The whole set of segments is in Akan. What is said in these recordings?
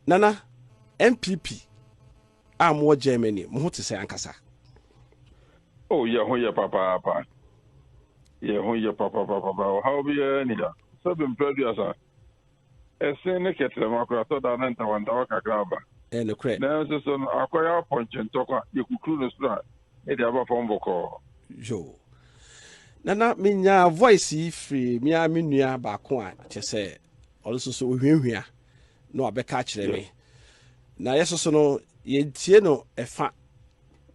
Nana, NPP a mowɔ Germany, mo ho te sɛ ankasa? Oh, yɛ ho yɛ papaapa. Yɛ ho yɛ papapaapa. Ɔhaw biara ni ha. Sɛbi mpɛ aduasa. Ɛsen ne kɛtrɛma koraa tɔ da na ntawantawa kakra aba. Ɛyɛ nokorɛ. Nanso so no akɔyɛ apɔnkye ntɔkwa, yɛkukuru no soro a, ne de aba fam bɔkɔɔ. Yo. Nana, menya voice yi firi me ara me nua baako a kyɛ sɛ ɔno nso so ohuahua na wabɛka akyerɛ me. Na yɛ soso no yɛntie no ɛfa,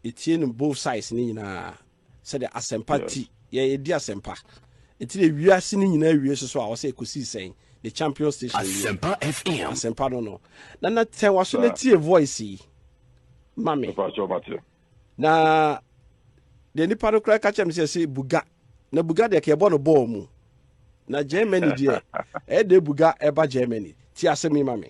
yɛtie no both sides ne nyinaa sɛdeɛ asɛmpa ti yɛdi asɛmpa. Nti na wiase no nyinaa wie soso a ɔsɛ ɛkɔsii sɛn the champion station Asɛmpa FM. Asɛmpa no no. Nana tɛn waso na tie voice yi ma me. Na deɛ nipa no koraa ka kyerɛ me sɛ sɛ buga na buga deɛ ka yɛbɔ no bɔɔl mu na Germany deɛ ɛyɛ deɛ buga ɛba Germany ti asɛm yi ma me.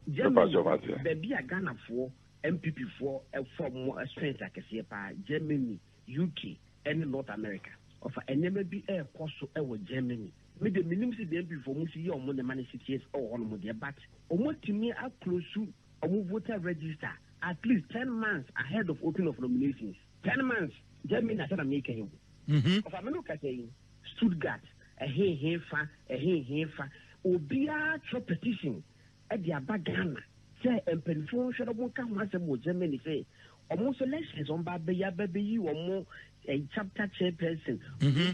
Germany baabi a Ghanafoɔ NPP foɔ ɛfɔ mo strength akɛseɛ paa Germany, UK ɛne North America. Ɔfa nneɛma bi ɛɛkɔ so ɛwɔ Germany. Me deɛ menim sɛ deɛ NPP foɔ mo si yɛ ɔmo nneɛma no si teɛ ɛwɔ hɔ nom deɛ but ɔmo atumi aclose ɔmo voter register at least 10 months ahead of opening of nominations. 10 months! Germany asɛ na meka yi o. Ɔfa me no kasa yi, Stuttgart, ɛhehe fa, ɛhehe fa, obiara twerɛ petition ɛde aba Ghana sɛ mpanimfoɔ nhwɛ na ɔmo nka ho asɛm wɔ Germany sɛ ɔmo nso elections ɔmo ba abɛyi aba abɛyi ɔmo chapter chairperson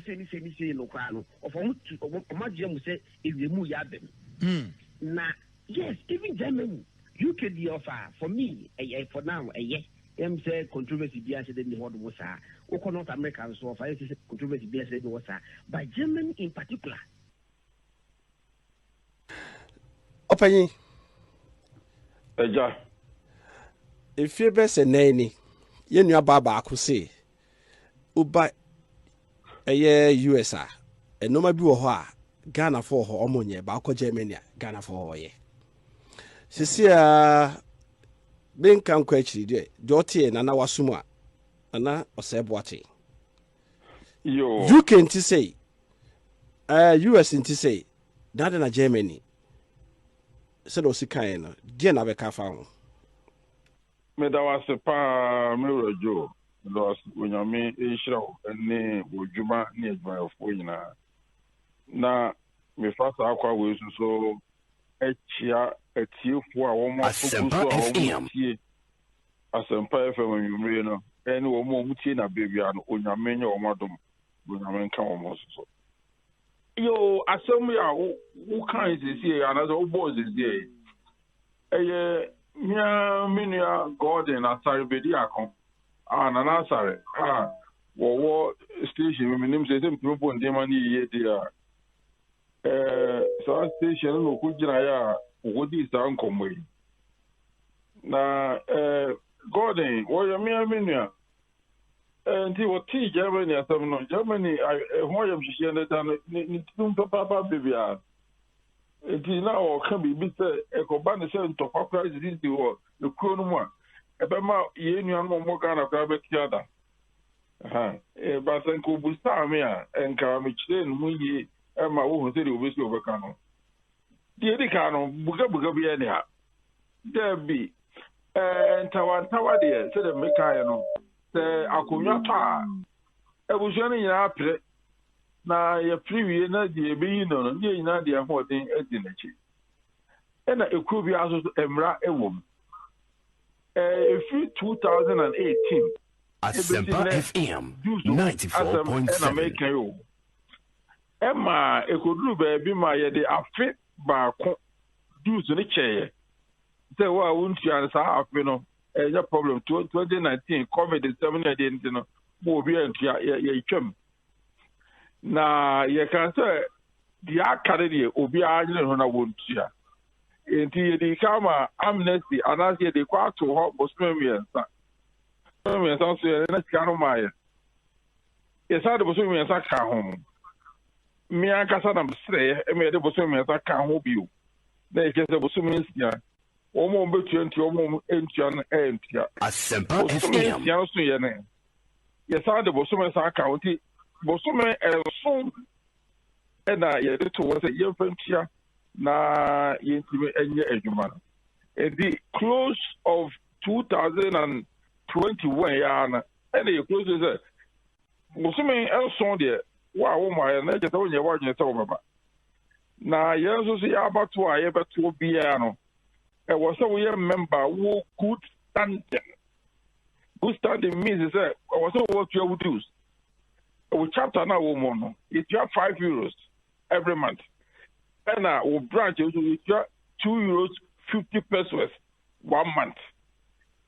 sei ne sei ne sei no koraa no, ɔfa ɔmo tu ɔmo agye mu sɛ ewiemu yɛ abɛm. Na yes, even Germany, UK deɛ, ɔfa for me ɛyɛ, for now ɛyɛ yɛm sɛ controversy bi ahyɛ dɛ ni hɔ nom saa. Wokɔ North America nso, ɔfa yɛ sɛ controversy bi ahyɛ dɛ ni hɔ saa, but Germany in particular. Ɔpanyin. Agya. Mfie bɛ sɛ nan ni, yɛn nua baa baako se woba ɛyɛ US a, nneɛma bi wɔ hɔ a Ghanafoɔ wɔ hɔ ɔmo nyɛ baakɔ Germany a Ghanafoɔ hɔ yɛ sisi a menka nkɔ akyiri deɛ deɛ ɔteɛ Nana wasom a Nana Ɔsɛe Boate. Yo. UK nti sei, US nti sei, na ade na Germany sɛdeɛ ɔsi kaeɛ no deɛ na bɛka afa ho. Meda wo ase paa, me wura Joe. Meda wo ase. Onyame nhyira wo ne w'adwuma ne adwumayɛfoɔ nyinaa. Na mefa saa kwa wei so so akyia atiefoɔ a wɔn afogu so Asempa a wɔn FM. tie Asɛmpa FM anwummere no ɛne wɔn a wɔn tie na berɛ biara no, Onyame nyɛ wɔn adom, Onyame nka wɔn nso so. Yo, asɛm yi a wokae sesie anaasɛ wobɔɔ sesie, ɛyɛ mea me nua Gordon Asare Bedi Ako a Nana Asare a wɔwɔ station mi, menim sɛ metumi bɔ nneɛma no yiye deɛ a saa station no na ɔkɔgyinaeɛ a wɔkɔdii saa nkɔmmɔ yi. Na Gordon wɔyɛ mea me nua, nti wɔtee Germany asɛm no, Germany ɛho ayamhyehyeɛ no da no ne tirim papaapa baabiara. Nti na ɔka biribi sɛ ɛkɔba ne sɛ ntɔkwa koraa sisisi wɔ ekuo no mu a, ɛbɛma yɛn nuanom a wɔwɔ Ghana koraa bɛte ada. Ba sɛ nka obusaa me a, nka mekyerɛɛ no mu yie ma wohu sɛdeɛ obɛsi wɔbɛka no. Deɛ ɛdi kan no, bugabuga biara ni ha. Daabi, ntawantawa deɛ, sɛdeɛ mekaeɛ no, sɛ akonnwa tɔ a, abusua no nyinaa pere, na yɛpere wie na deɛ ɛbɛyi no no, ne yɛn nyinaa de ahoɔden adi n'akyi. Ɛna ekuo biara nso so mmara wɔ mu. Ɛfiri 2018 ɛbɛsi Asempa nnɛ FM dues asɛm ɛna 94.7. meka yi o. Ɛma ɛkɔduru baabi ma yɛde afe baako dues no kyɛeɛ sɛ wo a wontua no saa afe no ɛnyɛ problem. 2019 COVID nsɛm ne ɛdeɛ nti no ma obi antua, yɛtwam na yɛka sɛ deɛ aka no deɛ obiara nyere ho na wɔntua. Nti yɛde ka ma amnesty anaasɛ yɛde kɔ ato hɔ bosome 3. Bosome 3 so yɛde na sika no ma yɛ, yɛsan de bosome 3 ka ho. Mmea ankasa na mesrɛeɛ ma yɛde bosome 3 ka ho bio, na yɛkyerɛ sɛ bosome 6, wɔn a wɔbɛtua ntua, wɔn a wɔntua no ɛntua. Asempa Bosome FM. 6 no so yɛ ne yɛsan de bosome san ka ho, nti bosome 7 ɛna yɛde to hɔ sɛ yɛmfa ntua na yɛntumi nyɛ adwuma no. Enti close of 2021 yi ara no ɛna yɛ close sɛ bosome nson deɛ wo a wommaeɛ no na ɛkyɛ sɛ wonyɛ w'adwene sɛ wobɛba. Na yɛn nso so yɛ abatoɔ a yɛbɛtoɔ biara no ɛwɔ sɛ woyɛ member a wowɔ good standing. Good standing means sɛ ɛwɔ sɛ wotua wo dues. Wo chapter no a wɔ mu no yɛtua €5 every month. Ɛna wo branch nso yɛtua €2.50 one month.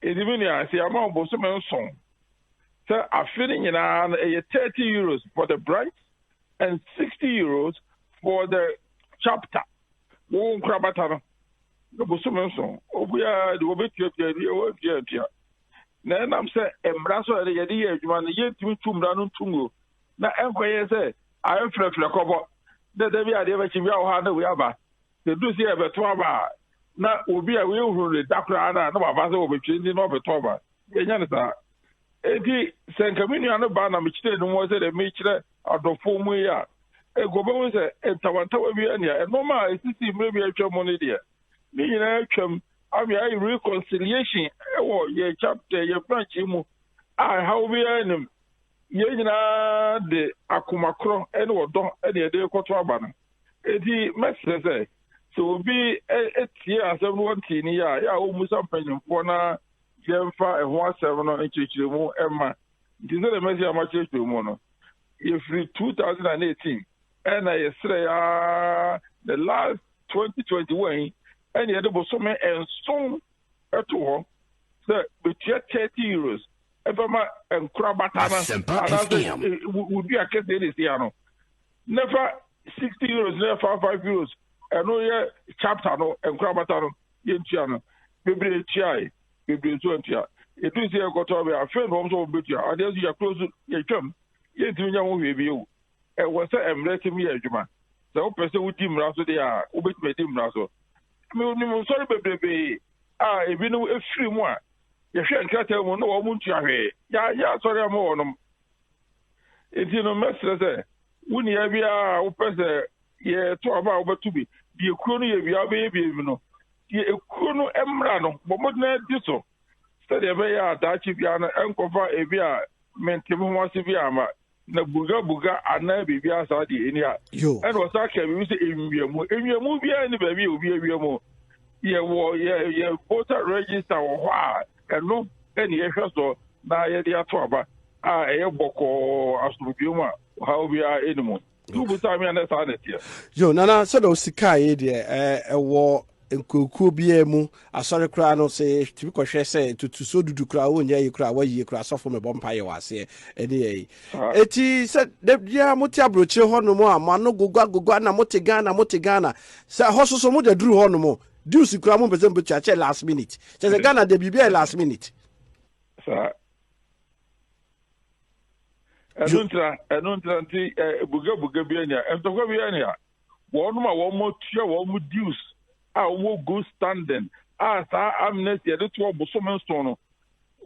Ɛdi mi nua sɛ yɛama wo bosome nson sɛ afe no nyinaa no ɛyɛ €30 for the branch and €60 for the chapter. Wo nkorabata no ne bosome nson obiara de wɔbɛtuatua bi wɔntuatua. Na ɛnam sɛ mmara so a yɛde yɛ adwuma no yɛntumi ntu mmara no nto nguo na ɛnkɔyɛ sɛ ayɛ frɛfrɛ kɔbɔ dɛ da bi adeɛ bɛkye bi a wɔ ha na wei aba sɛ du sɛ yɛbɛto aba a na obi a yɛhunu ne da koraa no a na waba sɛ wɔbɛtwe nti na ɔbɛto aba. Yɛnya no saa. Enti sɛ nka me nua no ba na mekyerɛ no mu sɛ deɛ mekyerɛ adɔfoɔ mu yi a, nka ɔbɛhu sɛ ntawantawa bi nea nneɛma a ɛsisi mmerɛ bi atwa mu no deɛ ne nyinaa atwam ama yɛayɛ reconciliation wɔ yɛn chapter yɛn branch yi mu a ɛhaw biara nnim. Yɛn nyinaa de akoma korɔ ne ɔdɔ ne yɛde rekɔto aba no. Enti mɛsrɛ sɛ sɛ obi tie asɛm no wɔntee ni a, yɛ a ɔmmusa mpanyimfoɔ na yɛmfa ɛho asɛm no nkyerɛkyerɛmu mma. Nti sɛdeɛ mɛsi a makyerɛkyerɛ mu no, yɛfiri 2018 ɛna yɛsrɛ ya the last 2021 yi ɛna yɛde bosome nson ɛto hɔ sɛ bɛtua €30 ɛfɛma nkorabata no anaasɛ wodua kɛseɛ de sia no na fa €60 na fa €5 ɛno yɛ chapter no nkorabata no yɛntua no. Bebree tuae, bebree nso antua. Ɛduru sɛ yɛkɔtɔ abɛ afei na wɔn nso wɔbɛtua adeɛ nso yɛkoro so yɛtwam yɛntumi nya ho hwee bio. Ɛwɔ sɛ mmerɛ tumi yɛ adwuma. Sɛ wopɛ sɛ wodi mmara so deɛ a wobɛtumi adi mmara so. Menim nsɔre bebrebe a ebinom efiri mu a yɛhwɛ nkrataa mu na wɔn ntua hwee. Yɛayɛ asɔre ama wɔnom. Nti no mɛsrɛ sɛ wo nua biara a wopɛ sɛ yɛto aba a wobɛto bi deɛ kuro no yɛ bia wobɛyɛ bi no deɛ ekuo no mmra no bɔ mmɔden adi so sɛdeɛ ɛbɛyɛ a daakye biara no ɛnkɔfa ebi a mente me ho ase bi ama na bugabuga anaa biribi asa deɛ ɛni a. Ɛna ɔsa ka biribi sɛ nwiamu nwiamu biara ne baabi a obi awia mu. Yɛwɔ yɛ yɛ voter register wɔ hɔ a ɛno ɛne yɛhwɛ so na yɛde ato aba a ɛyɛ bɔkɔɔ asomdwoe mu a ɔhaw biara ɛni mu. Wobusaa me a na saa na ɛteɛ. Yo, Nana, sɛdeɛ wosi kaa yi deɛ, ɛwɔ nkurokuo biara mu, asɔre koraa no, sɛ yɛtumi kɔhwɛ sɛ ntotosoɔ dudu koraa wonyɛ yi koraa woayie koraa, asɔfo mɛbɔ mpaeɛ wɔ aseɛ ɛne yɛ yi. Eti sɛ da biara mote aburokyire hɔ nom a, mo ano gogua gogua na mote Ghana, mote Ghana. Sɛ ɛhɔ soso mo de duru hɔ nom, dues koraa mo mpɛ sɛ mobɛtua kyɛ last minute. Kyɛ sɛ Ghana deɛ biribi ayɛ last minute. Saa. Ɛno ntira, ɛno ntira nti bugabuga bi anya, ntɔkwa bi anya. Wɔn a wɔn atua wɔn dues a wɔn good standing a saa amnesty yɛde to bosome nson no,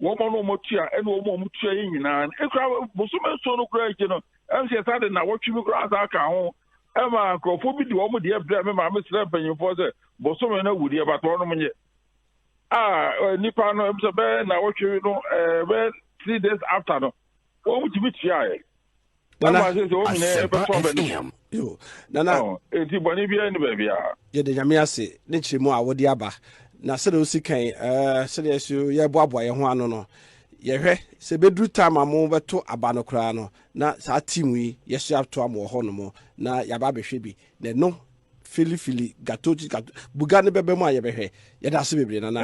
wɔn a wɔn atua ɛne wɔn a wɔn tua yi nyinaa no, ekura bosome nson no kura akyi no, ɛm sɛ yɛsa de na wɔtwe bi koraa saa ka ho, ɛma nkurɔfoɔ bi de wɔn deɛ brɛ me maame srɛ mpanyinfoɔ sɛ bosome no awu deɛ bata wɔn nyɛ. A nipa no ɛm sɛ bɛyɛ na wɔtwe no ɛɛ bɛyɛ 3 days after no, wɔn tumi tua yɛ. Nana Asempa FM. Yo, Nana. Eti bɔnne biara ni baabi a. Yɛde Nyame ase ne nkyerɛmu a wode aba. Na sɛdeɛ wosi kan ɛɛ sɛdeɛ so yɛboaboa yɛn ho ano no, yɛhwɛ sɛ bɛduru time a mobɛto aba no koraa no, na saa team yi yɛso ato ama wɔ hɔ nom na yɛaba abɛhwɛ bi. Na ɛno filifili gato gato buga ne bɛbɛ mu a yɛbɛhwɛ. Yɛda ase bebree, Nana.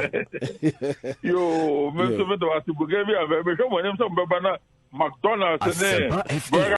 Yo, me nso meda ase. Buga bi a mehwɛ mo anim sɛ mobɛba na McDonald's ne burger.